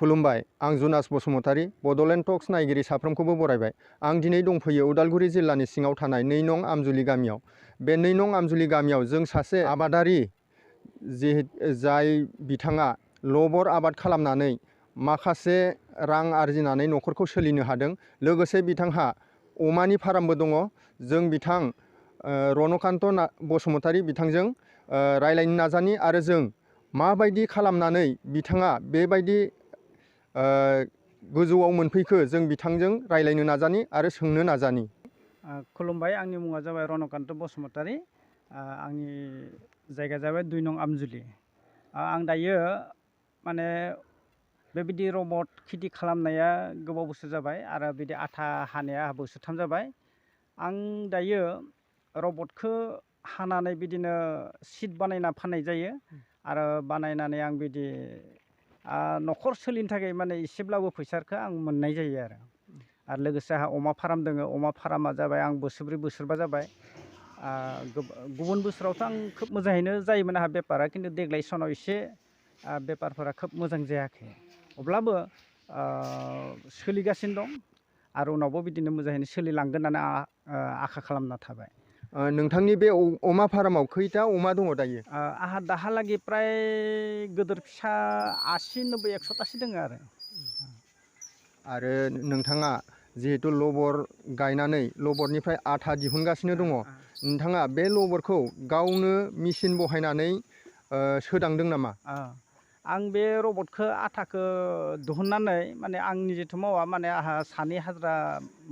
खुलुमबाय आं जुनास बसुमतारी बडलेण्ड टक्स नायगिरि साफ्रोमखौबो बरायबाय। आं दिनै दंफैयो उदालगुरि जिल्लानि सिङाव थानाय 2 नं आमजुलि गामियाव। बे 2 नं आमजुलि गामियाव जों सासे आबादारि जाय बिथाङा लबर आबाद खालामनानै माखासे रां आरजिनानै न'खरखौ सोलिनो हादों। लोगोसे बिथांहा अमानि फार्मबो दङ। जों बिथां रनकान्त बसुमतारी बिथांजों रायलायनो नाजानि आरो जों माबायदि खालामनानै बिथाङा बेबायदि गोजौआव मोनफैखो जों बिथांजों रायलायनो नाजानि आरो सोंनो नाजानि। खुलुमबाय, आंनि मुङा जाबाय रनकान्त बसुमतारी। आंनि जायगा जाबाय 2 नं आमजुलि। आं दायो माने बेबायदि रबट खेथि खालामनाया गोबाव बोसोर जाबाय आरो बिदि आथा हानाया बोसोरथाम जाबाय। आं दायो रबटखौ हानानै बिदिनो सिट बानायना फाननाय जायो आरो बानायनानै आं बिदि न'खर सोलिनो थाखाय माने एसेब्लाबो फैसाखौ आं मोननाय जायो आरो लोगोसे आंहा अमा फार्म दङ। अमा फार्मा जाबाय आं बोसोरब्रै बोसोरबा जाबाय। गुबुन बोसोरावथ' आं खोब मोजाङैनो जायोमोन आंहा बेपारा, खिन्थु देग्लाय सनाव एसे बेपारफोरा खोब मोजां जायाखै। अब्लाबो सोलिगासिनो दं आरो उनावबो बिदिनो मोजाङैनो सोलिलांगोन होननानै आखा खालामना थाबाय। नोंथांनि बे अमा फार्माव खैथा अमा दङ दायो? आंहा दाहालागै प्राय गोदोर फिसा 80-90 100तासो दङ आरो नोंथाङा जिहेतु लबर गायनानै लबरनिफ्राय आथा दिहुनगासिनो दङ, नोंथाङा बे लबरखौ गावनो मेचिन बहायनानै सोदांदों नामा? आं बे रबटखौ आटाखौ दिहुननानै माने आं निजेथ' मावा, माने आंहा 2 हाजिरा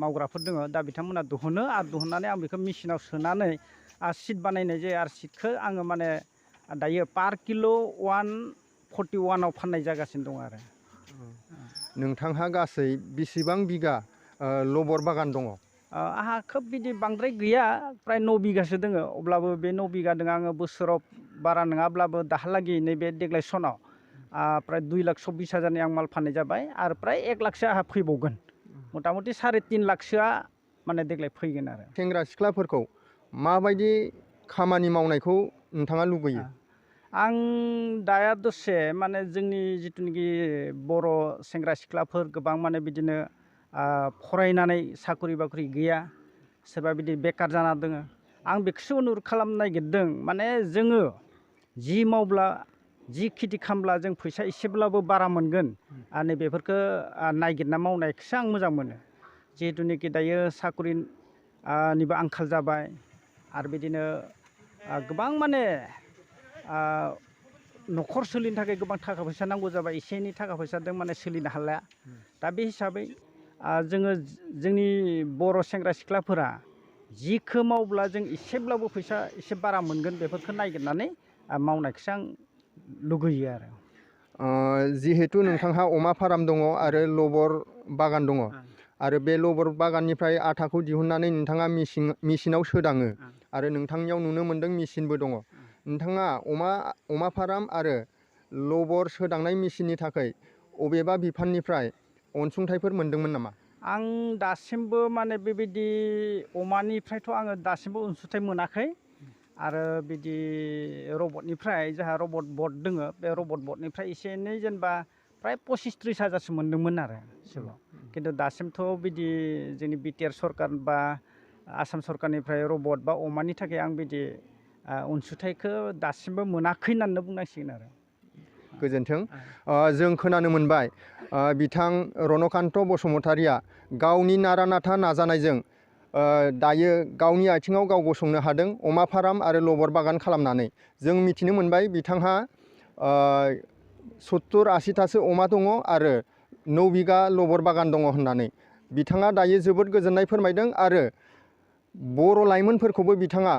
मावग्राफोर दङ। दा बिथांमोना दिहुनो आरो दिहुननानै आं बेखौ मेचिनाव सोनानै सिट बानायनाय जायो आरो सिटखौ आङो माने दायो पार किल' 141आव फाननाय जागासिनो दं आरो। नोंथांहा गासै बेसेबां बिगा लबर बागान दङ? आंहा खोब बिदि बांद्राय गैया, प्राय 9 बिगासो दङ। अब्लाबो बे 9 बिगादों आङो बोसोराव बारा नङाब्लाबो दाहालागै नैबे देग्लाय सनाव प्राय 2,24,000नि आं माल फाननाय जाबाय आरो प्राय 1 लाखसो आंहा फैबावगोन। मथा मथि 3.5 लाखसोआ माने देग्लाय फैगोन आरो। सेंग्रा सिख्लाफोरखौ माबायदि खामानि मावनायखौ नोंथाङा लुबैयो? आं दाया दसे माने जोंनि जिथुनाखि बर' सेंग्रा सिख्लाफोर गोबां माने बिदिनो फरायनानै साख्रि बाख्रि गैया, सोरबा बिदि बेकार जाना दङ। आं बेखौसो अनुरद खालामनो नागिरदों, माने जोङो जि मावब्ला जि खेथि खालामब्ला जों फैसा एसेब्लाबो बारा मोनगोन आरो नैबेफोरखौ नागिरना मावनायखौसो आं मोजां मोनो। जिहेथुनाखि दायो साख्रिनिबो आंखाल जाबाय आरो बिदिनो गोबां माने न'खर सोलिनो थाखाय गोबां थाखा फैसा नांगौ जाबाय। एसे एनै थाखा फैसाजों माने सोलिनो हाला। दा बे हिसाबै जोङो जोंनि बर' सेंग्रा सिख्लाफोरा जिखौ मावब्ला जों एसेब्लाबो फैसा एसे बारा मोनगोन बेफोरखौ नागिरनानै मावनायखौसो आं लुगैयो आरो। जिहेतु नोंथांहा अमा फार्म दङ आरो लबर बागान दङ आरो बे लबर बागाननिफ्राय आटाखौ दिहुननानै नोंथाङा मेचिनाव सोदाङो आरो नोंथांनियाव नुनो मोन्दों मेचिनबो दङ। नोंथाङा अमा फार्म आरो लबर सोदांनाय मेचिननि थाखाय अबेबा बिफाननिफ्राय अनसुंथाइफोर मोनदोंमोन नामा? आं दासिमबो माने बेबायदि अमानिफ्रायथ' आङो दासिमबो अनसुंथाइ मोनाखै आरो बिदि रबटनिफ्राय जोंहा रबट बट दङ। बे रबट बटनिफ्राय एसे एनै जेनेबा प्राय 25-30 हाजारसो मोनदोंमोन आरो सिगाङाव। खिन्थु दासिमथ' बिदि जोंनि बिटिआर सरकार बा आसाम सरकारनिफ्राय रबट बा अमानि थाखाय आं बिदि अनसुंथाइखौ दासिमबो मोनाखै होननानै बुंनांसिगोन आरो। गोजोन्थों। जों खोनानो मोनबाय बिथां रनकान्त बसुमतारीया गावनि नारा नाथा नाजानायजों दायो गावनि आथिङाव गाव गसंनो हादों अमा फार्म आरो लबर बागान खालामनानै। जों मिथिनो मोनबाय बिथांहा 70-80थासो अमा दङ आरो 9 बिगा लबर बागान दङ होननानै। बिथाङा दायो जोबोद गोजोननाय फोरमायदों आरो बर' लाइमोनफोरखौबो बिथाङा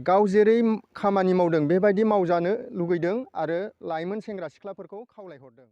गाव जेरै खामानि मावदों बेबायदि मावजानो लुगैदों आरो लाइमोन सेंग्रा सिख्लाफोरखौ खावलायहरदों।